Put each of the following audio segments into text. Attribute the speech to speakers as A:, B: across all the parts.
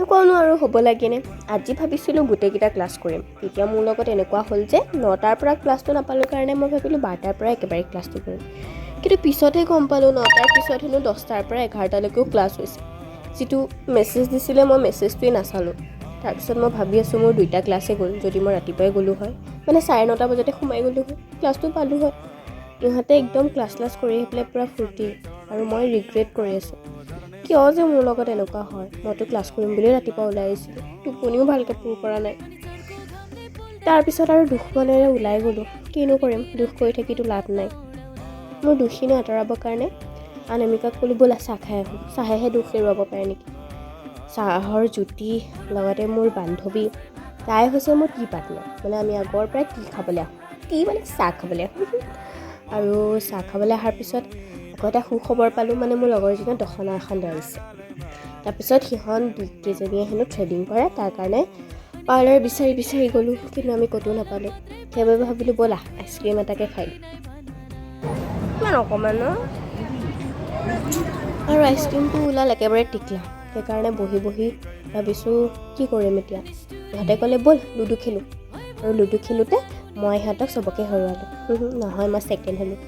A: এনেকুৱানো আৰু হ'ব লাগেনে? আজি ভাবিছিলোঁ গোটেইকেইটা ক্লাছ কৰিম। তেতিয়া মোৰ লগত এনেকুৱা হ'ল যে 9টাৰ পৰা ক্লাছটো নাপালোঁ কাৰণে মই ভাবিলোঁ 12টাৰ পৰা একেবাৰে ক্লাছটো কৰিম। কিন্তু পিছতহে গম পালোঁ, 9টাৰ পিছত হেনো 10টাৰ পৰা 11টালৈকেও ক্লাছ হৈছে। যিটো মেছেজ দিছিলে, মই মেছেজটোৱে নাচালোঁ। তাৰপিছত মই ভাবি আছোঁ, মোৰ দুইটা ক্লাছেই গ'ল। যদি মই ৰাতিপুৱাই গ'লোঁ হয়, মানে 9:30 বজাতে সোমাই গ'লোঁ হয়, ক্লাছটো পালোঁ হয়। ইহঁতে একদম ক্লাছ ক্লাছ কৰি আহি পেলাই পূৰা ফূৰ্তি আৰু মই ৰিগ্ৰেট কৰি আছোঁ, কিয় যে মোৰ লগত এনেকুৱা হয়। মইতো ক্লাছ কৰিম বুলিয়ে ৰাতিপুৱা ওলাই আহিছিলোঁ, টোপনিও ভালকৈ পূৰ কৰা নাই। তাৰপিছত আৰু দুখ মনেৰে ওলাই গ'লোঁ। কিনো কৰিম, দুখ কৰি থাকিতো লাভ নাই। মোৰ দুখখিনি আঁতৰাবৰ কাৰণে অনামিকাক ক'লোঁ, ব'লা চাহ খাই আহোঁ, চাহেহে দুখ এৰুৱাব পাৰে নেকি? চাহৰ জুতি লগতে মোৰ বান্ধৱী, তাই হৈছে মোৰ টি পাৰ্টনাৰ। মানে আমি আগৰ পৰাই টি খাবলৈ আহোঁ, টি মানে চাহ খাবলৈ আহোঁ। আৰু চাহ খাবলৈ অহাৰ পিছত আকৌ এটা সুখবৰ পালোঁ, মানে মোৰ লগৰজনীয়ে দখনা এখন ধৰিছে। তাৰপিছত সিহঁত দুইকেইজনীয়ে হেনো থ্ৰেডিং কৰে। তাৰ কাৰণে পাৰ্লাৰ বিচাৰি বিচাৰি গ'লোঁ, কিন্তু আমি ক'তো নাপালোঁ। সেইবাবে ভাবিলোঁ, ব'লা আইচক্ৰীম এটাকে খাই দিওঁ। ইমান অকণমান ন আৰু আইচক্ৰীমটো ওলাল একেবাৰে টিকলা। সেইকাৰণে বহি বহি ভাবিছোঁ, কি কৰিম এতিয়া? ইহঁতে ক'লে, ব'ল লুডু খেলোঁ। আৰু লুডু খেলোঁতে মই সিহঁতক চবকে হৰুৱালোঁ। নহয়, মই ছেকেণ্ড হ'লোঁ।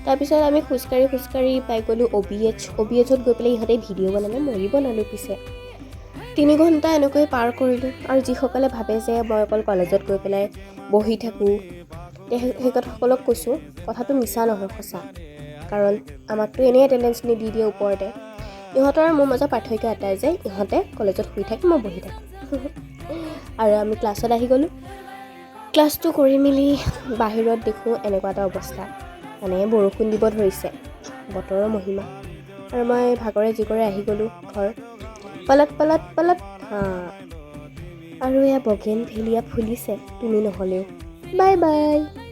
A: তাৰপিছত আমি খোজকাঢ়ি খোজকাঢ়ি পাই গ'লোঁ অ' বি এইচ। অ' বি এইচত গৈ পেলাই ইহঁতে ভিডিঅ' বনালে, ময়ো বনালোঁ। পিছে 3 ঘণ্টা এনেকৈ পাৰ কৰিলোঁ। আৰু যিসকলে ভাবে যে মই অকল কলেজত গৈ পেলাই বহি থাকোঁ, সেইসকলক কৈছোঁ, কথাটো মিছা নহয়, সঁচা। কাৰণ আমাকতো এনেই এটেণ্ডেঞ্চখিনি দি দিয়ে ওপৰতে। ইহঁতৰ আৰু মোৰ মাজৰ পাৰ্থক্য এটাই যে ইহঁতে কলেজত শুই থাকে, মই বহি থাকোঁ। আৰু আমি ক্লাছত আহি গ'লোঁ। ক্লাছটো কৰি মেলি বাহিৰত দেখোঁ এনেকুৱা এটা অৱস্থা, মানে বৰষুণ দিব ধৰিছে, বতৰৰ মহিমা। আৰু মই ভাগৰে জিগৰে আহি গ'লোঁ ঘৰ। পলত পলত পলত। হা, আৰু এয়া বগেন ভেলিয়া ফুলিছে তুমি নহ'লেও। Bye bye.